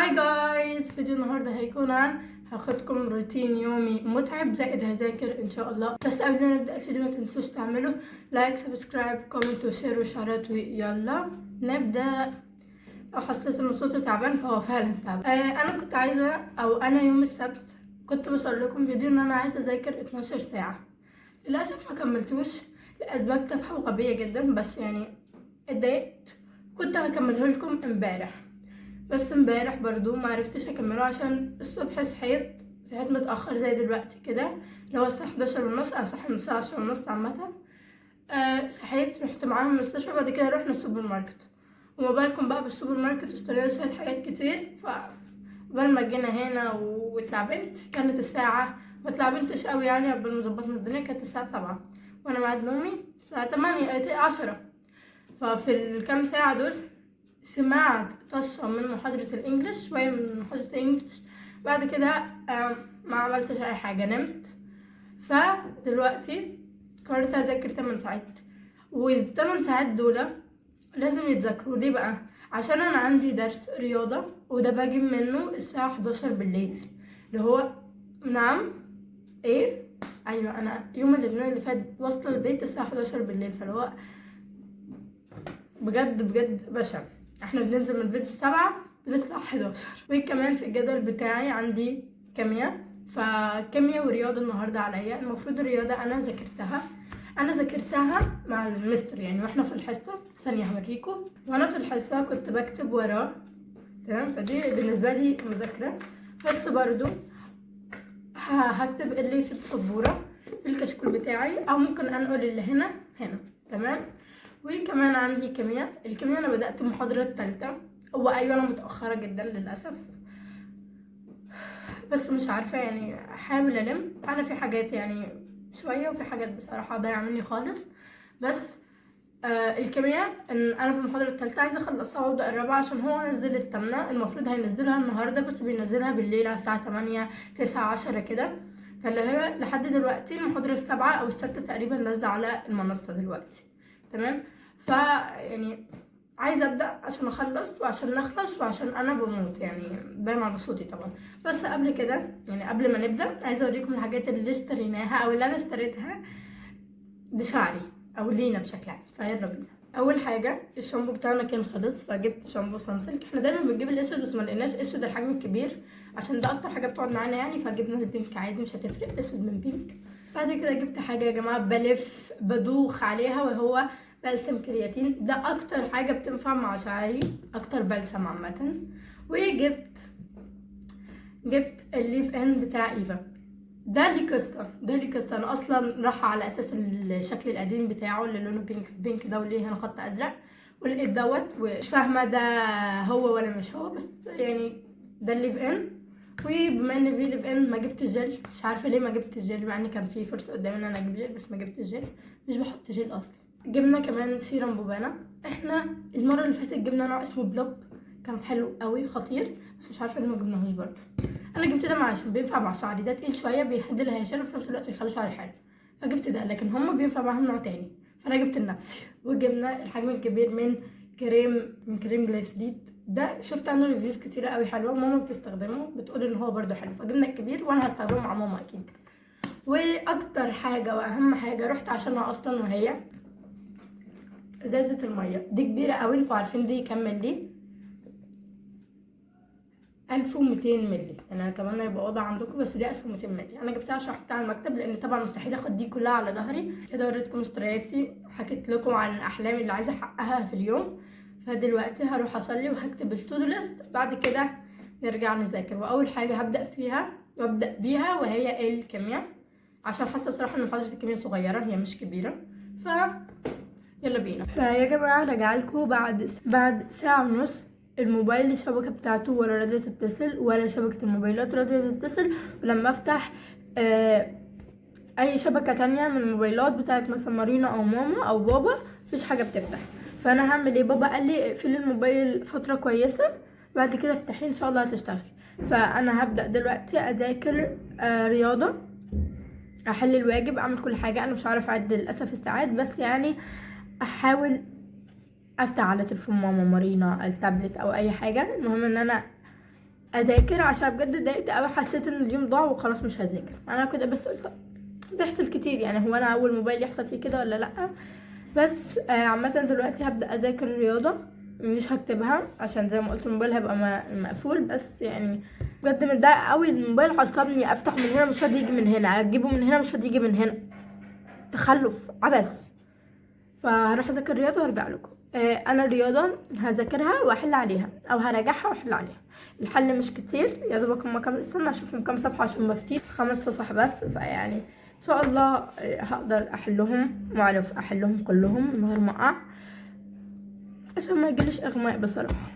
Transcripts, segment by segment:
Hi guys، فيديو النهارده هيكون عن هاخدكم روتين يومي متعب زائد هذاكر ان شاء الله. بس قبل ما نبدا الفيديو ما تنسوش تعملوا like، subscribe، comment و share وشارات، ويلا نبدا. لو حسيت ان صوتي تعبان فهو فعلا تعبان. انا كنت عايزه او انا يوم السبت كنت بصور لكم فيديو ان انا عايزه اذاكر 12 ساعه. للاسف ما كملتوش لاسباب تافهة وغبيه جدا، بس يعني اتضايقت. كنت هكمله لكم امبارح، بس امبارح برضو ما عرفتش اكمله عشان الصبح صحيت متاخر زي دلوقتي كده، اللي هو الساعة 11:30 او صحي من الساعة 10:30 عامه. صحيت رحت معاهم المستشفى، بعد كده رحنا السوبر ماركت، وما بالكم بقى بالسوبر ماركت، واشترينا شوية حاجات كتير. ف قبل ما جينا هنا واتلعبنت كانت الساعة، ما اتلعبنتش قوي يعني، قبل ما ظبطنا الدنيا كانت الساعة 7، وانا ميعاد نومي الساعة 8 10. ففي الكام ساعة دول سمعت طشة من محاضرة ال English، شوية من محاضرة ال English، بعد كده ما عملتش اي حاجة، نمت. فدلوقتي قررت اذاكر 8 ساعات، وال8 ساعات دول لازم يتذاكروا. ليه بقى؟ عشان انا عندي درس رياضة وده باجي منه الساعة 11 بالليل، اللي هو نعم ايه ايوه، انا يوم الاثنين اللي فات واصلة البيت الساعة 11 بالليل، فاللي هو بجد بجد بشع. احنا بننزل من البيت 7 بنطلع 11. وكمان في الجدول بتاعي عندي كيمياء، فكيمياء ورياضة النهاردة عليا. المفروض الرياضة انا ذاكرتها مع المستر يعني واحنا في الحصة. ثانية هوريكم. وانا في الحصة كنت بكتب وراه، تمام؟ فدي بالنسبة لي مذاكرة، بس برضو هكتب اللي في السبورة في الكشكول بتاعي، او ممكن انقل اللي هنا هنا، تمام؟ وكمان عندي كيمياء. الكيمياء انا بدأت المحاضرة الثالثة، هو ايوه انا متأخرة جدا للأسف، بس مش عارفة يعني احاول الم. انا في حاجات يعني شوية، وفي حاجات بصراحة ضايعة مني خالص. بس الكيمياء ان انا في المحاضرة الثالثة عايزة اخلصها وابدأ الرابعة، عشان هو نزل التامنة، المفروض هينزلها النهاردة، بس بينزلها بالليل على الساعة 8 9 10 كده. فاللي هي لحد دلوقتي المحاضرة السابعة او السادسة تقريبا نازلة على المنصة دلوقتي، تمام؟ ف يعني عايزة ابدأ عشان اخلص وعشان نخلص وعشان انا بموت يعني، باين على صوتي طبعا. بس قبل كده يعني قبل ما نبدأ عايزة اوريكم الحاجات اللي اشتريناها او اللي انا اشتريتها لشعري او لينا بشكل عام. فيلا بينا. اول حاجة الشامبو بتاعنا كان خلص، فجبت شامبو سانسيلك. احنا دايما بنجيب الاسود بس ما لقيناش اسود الحجم الكبير عشان ده اكتر حاجة بتقعد معانا يعني، فجبنا ال pink عادي مش هتفرق اسود من pink. بعد كده جبت حاجة يا جماعة بلف بدوخ عليها، وهو بلسم كرياتين. ده اكتر حاجة بتنفع مع شعري، اكتر بلسم عامة. وجبت ال leave in بتاع ايفا. ده ليه قصة، ده ليه قصة. انا اصلا راح على اساس الشكل القديم بتاعه اللي لونه pink في pink ده وليه هنا خط ازرق، ولقيت دوت ومش فاهمه ده هو ولا مش هو، بس يعني ده ال leave in. وبما ان في leave in ما جبت الجل، مش عارفه ليه ما جبت الجل مع ان كان في فرصة قدامي ان انا اجيب جل، بس ما جبت الجل، مش بحط جل اصلا. جبنا كمان سيرم بوبانا. احنا المرة اللي فاتت جبنا نوع اسمه بلوب، كان حلو قوي خطير، بس مش عارفه ليه ما جبناهوش برضه. انا جبت ده عشان بينفع مع شعري، ده تقيل شوية بيهدي الهيشان وفي نفس الوقت يخلي شعري حلو، فجبت ده. لكن هما بينفع معاهم نوع تاني، فانا جبت لنفسي. وجبنا الحجم الكبير من كريم جليسليد، ده شفت عنه reviews كتيرة قوي حلوة، ماما بتستخدمه بتقول ان هو برده حلو، فجبنا الكبير وانا هستخدمه مع ماما اكيد. واكتر حاجة واهم حاجة رحت عشانها اصلا وهي ازازة المية دي، كبيرة قوي، انتوا عارفين دي كام ملي؟ 1200 ملي. انا اتمنى يبقى واضح عندكم، بس دي 1200 ملي. انا جبتها عشان احطها على المكتب، لان طبعا مستحيل اخد دي كلها على ظهري كده. وريتكم مشترياتي، حكيت لكم عن احلامي اللي عايزه احققها في اليوم. فدلوقتي هروح اصلي وهكتب ال to do list، بعد كده نرجع نذاكر. واول حاجة هبدا فيها وابدا بيها وهي الكيمياء، عشان حاسه بصراحة ان محاضرة الكيمياء صغيرة، هي مش كبيرة. ف يلا بينا. فيا جماعة رجع لكم بعد ساعة ونص. الموبايل الشبكة بتاعته ولا راضية تتصل، ولا شبكة الموبايلات راضية تتصل. ولما افتح اي شبكة تانية من الموبايلات بتاعت مثلا مارينا او ماما او بابا مفيش حاجة بتفتح. فانا هعمل ايه؟ بابا قال لي اقفلي الموبايل فترة كويسة بعد كده افتحيه ان شاء الله هتشتغل. فانا هبدأ دلوقتي اذاكر رياضة، احل الواجب، اعمل كل حاجة. انا مش عارفة اعد للاسف الساعات، بس يعني احاول افتح على تليفون ماما مارينا التابلت او اي حاجة. المهم ان انا اذاكر، عشان بجد اتضايقت قوي، حسيت ان اليوم ضاع وخلاص مش هذاكر. انا كنت بس قلت بيحصل كتير يعني، هو انا اول موبايل يحصل فيه كده ولا لا؟ بس عامة دلوقتي هبدا اذاكر الرياضة، مش هكتبها عشان زي ما قلت الموبايل هيبقى مقفول. بس يعني بجد متضايقة قوي، الموبايل عصبني، افتح من هنا مش راضي يجي من هنا، اجيبه من هنا مش راضي يجي من هنا، تخلف عبث. فهروح اذاكر الرياضة وارجع لكم. انا الرياضة هذاكرها واحل عليها، او هراجعها واحل عليها. الحل مش كتير يا دوبك، هما كام، استنى اشوفهم كام صفحة عشان بفتيش، 5 صفح بس. فيعني ان شاء الله هقدر احلهم واعرف احلهم كلهم من غير ما اقع، عشان ما يجيليش اغماء بصراحة.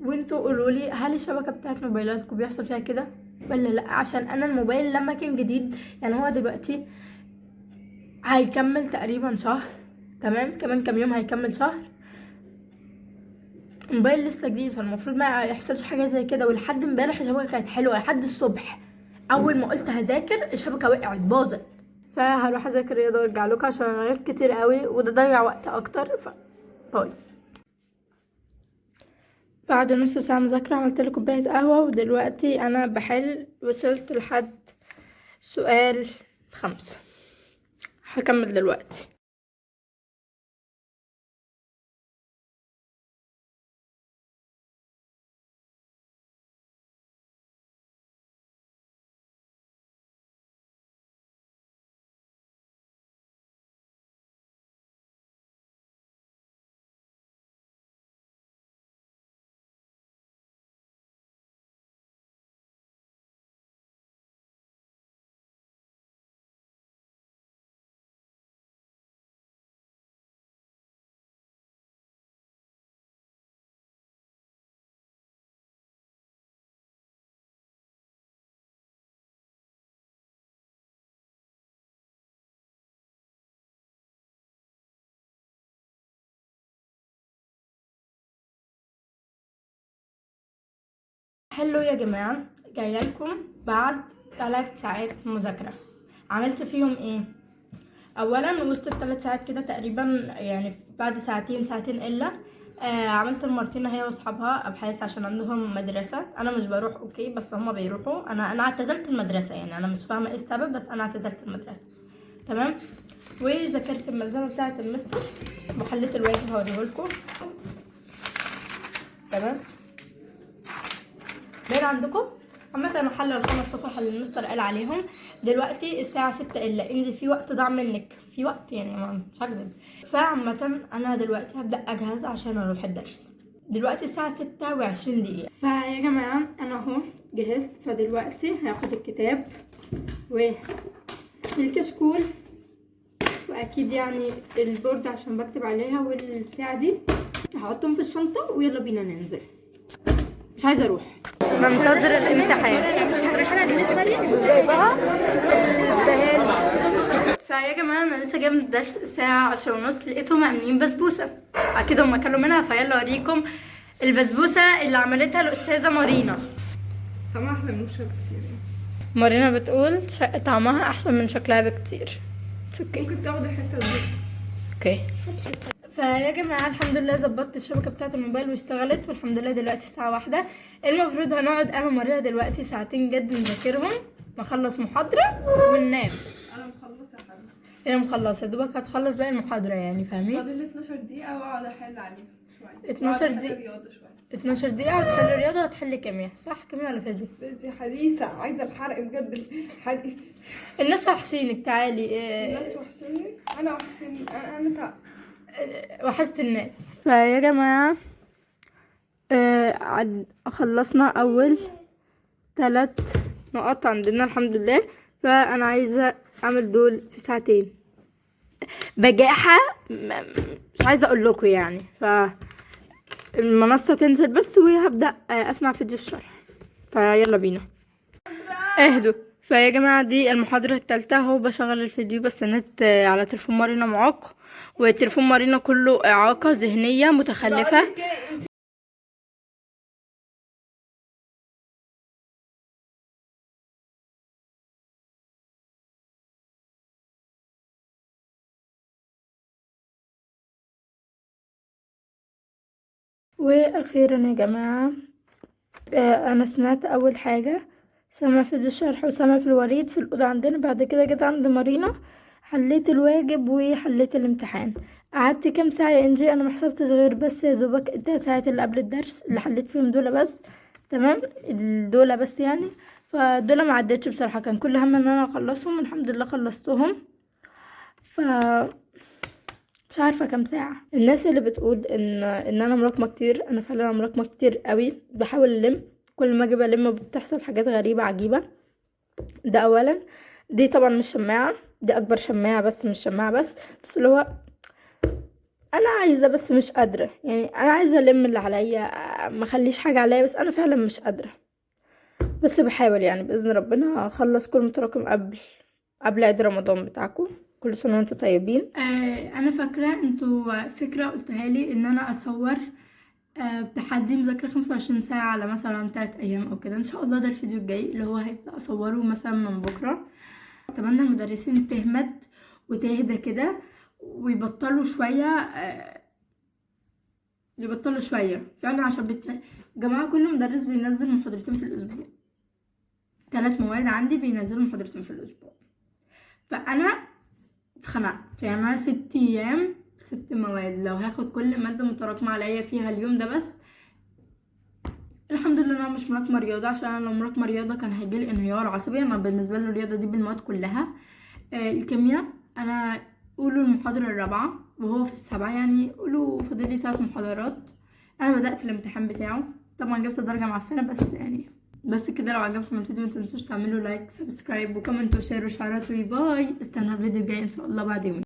وانتوا قولوا لي هل الشبكة بتاعت موبايلاتكم بيحصل فيها كده ولا لا؟ عشان انا الموبايل لما كان جديد، يعني هو دلوقتي هيكمل تقريبا شهر، تمام، كمان كام يوم هيكمل شهر، الموبايل لسه جديد، فالمفروض ما يحصلش حاجة زي كده. ولحد امبارح الشبكة كانت حلوة، لحد الصبح اول ما قلت هذاكر الشبكة وقعت باظت. فهروح اذاكر رياضة وارجع لكم عشان انا غيرت كتير قوي وده ضيع وقت اكتر. ف bye. بعد نص ساعة مذاكرة عملت لي كوباية قهوة، ودلوقتي انا بحل، وصلت لحد سؤال 5، هكمل دلوقتي. حلو يا جماعة، جاية لكم بعد 3 ساعات مذاكرة. عملت فيهم ايه؟ اولا وسط ال3 ساعات كده تقريبا، يعني بعد ساعتين الا، عملت المرتين هي واصحابها ابحاث عشان عندهم مدرسة. انا مش بروح okay، بس هما بيروحوا. انا اعتزلت المدرسة، يعني انا مش فاهمة ايه السبب، بس انا اعتزلت المدرسة، تمام. وذاكرت الملزمة بتاعة المستر وحليت الواجب هوريهولكم، تمام. باين عندكم؟ عامة انا حل ال5 صفح اللي المستر قال عليهم. دلوقتي الساعة 6 الا، انجي في وقت ضاع منك، في وقت يعني مش هكذب. فعامة انا دلوقتي هبدأ اجهز عشان اروح الدرس. دلوقتي الساعة 6:20. فيا جماعة انا اهو جهزت، فدلوقتي هاخد الكتاب والكشكول واكيد يعني ال board عشان بكتب عليها والبتاع دي، هحطهم في الشنطة ويلا بينا ننزل. مش عايزة اروح، ننتظر الامتحان. جايبها الدهان. فيا جماعة انا لسه جاية من الدرس الساعة 10:30، لقيتهم عاملين بسبوسه، اكيد هم اكلوا منها. فيلا اوريكم البسبوسه اللي عملتها الاستاذة مارينا. طعمها احلى من وشها بكتير يعني. مارينا بتقول طعمها احسن من شكلها بكتير. okay، ممكن تاخدي حتة دي. okay. فيا جماعة الحمد لله ظبطت الشبكة بتاعه الموبايل واشتغلت، والحمد لله. دلوقتي الساعة 1، المفروض هنقعد انا ومارينا دلوقتي ساعتين جد نذاكرهم، نخلص محاضرة وننام. انا مخلصة يا حبيبتي، هي مخلصة دوبك هتخلص باقي المحاضرة يعني، فاهمين؟ فاضل لي 12 دقيقة واقعد احل عليها شوية. 12 دقيقة. رياضة شوية، 12 دقيقة وتحل رياضة وتحل كيمياء، صح؟ كيمياء ولا فيزياء؟ فيزياء حديثه، عايزه الحرق بجد. الحرق. الناس وحشينك، تعالي. الناس وحشيني، انا وحشيني، انا تعبت، وحشت الناس. فيا جماعة خلصنا أول 3 نقط عندنا الحمد لله. فأنا عايزة أعمل دول في ساعتين، بجاحة مش عايزة أقول لكم يعني. فالمنصة تنزل بس وهبدأ أسمع فيديو الشرح. فيلا بينا، اهدوا. فيا جماعة دي المحاضرة الثالثة اهو، بشغل الفيديو بس النت على تليفون مارينا معاق، وتليفون مارينا كله إعاقة ذهنية متخلفة. واخيرا يا جماعة انا سمعت اول حاجة سمع فيديو الشرح وسمع في الوريد في الاوضة عندنا. بعد كده جيت عند مارينا، حليت الواجب وحليت الامتحان. قعدت كام ساعة يا انجي؟ انا ما حسبتش غير بس يا دوبك التلات ساعات اللي قبل الدرس اللي حليت فيهم دول بس. تمام، دول بس يعني، فدول ما عدتش بصراحة، كان كل هم ان انا اخلصهم، الحمد لله خلصتهم. ف مش عارفة كام ساعة. الناس اللي بتقول ان انا مراكمة كتير، انا فعلا مراكمة كتير قوي. بحاول الم، كل ما اجي بلم بتحصل حاجات غريبة عجيبة. ده اولا. دي طبعا مش شماعة، دي اكبر شماعة، بس مش شماعة بس، بس اللي هو انا عايزة بس مش قادرة. يعني انا عايزة الم اللي عليا، ما اخليش حاجة عليا، بس انا فعلا مش قادرة. بس بحاول يعني باذن ربنا اخلص كل متراكم قبل عيد رمضان بتاعكم. كل سنة وانتم طيبين. انا فاكرة انتوا فكرة قلتها لي ان انا اصور تحدي مذاكرة 25 ساعة على مثلا 3 ايام او كده. ان شاء الله ده الفيديو الجاي اللي هو هيبقى اصوره مثلا من بكرة. اتمنى المدرسين تهمت وتهدى كده ويبطلوا شوية، يبطلوا شوية فعلا، عشان جماعة كل مدرس بينزل محاضرتين في الاسبوع، 3 مواد عندي بينزلوا محاضرتين في الاسبوع، فانا اتخنقت. يعني انا 6 ايام 6 مواد، لو هاخد كل مادة متراكمة عليا فيها اليوم ده بس. الحمد لله انا مش مراكمة رياضة، عشان انا لو مراكمة رياضة كان هيجيلي انهيار عصبي. انا بالنسبة لي الرياضة دي بالمواد كلها. الكيمياء انا قولوا المحاضرة الرابعة وهو في 7، يعني قولوا فاضل لي 3 محاضرات. انا بدأت الامتحان بتاعه، طبعا جبت درجة معفنة، بس يعني بس كده. لو عجبكم الفيديو ما تنسوش تعملوا like subscribe و comment و share وشعارات، و bye. استنى الفيديو الجاي ان شاء الله بعد يومين.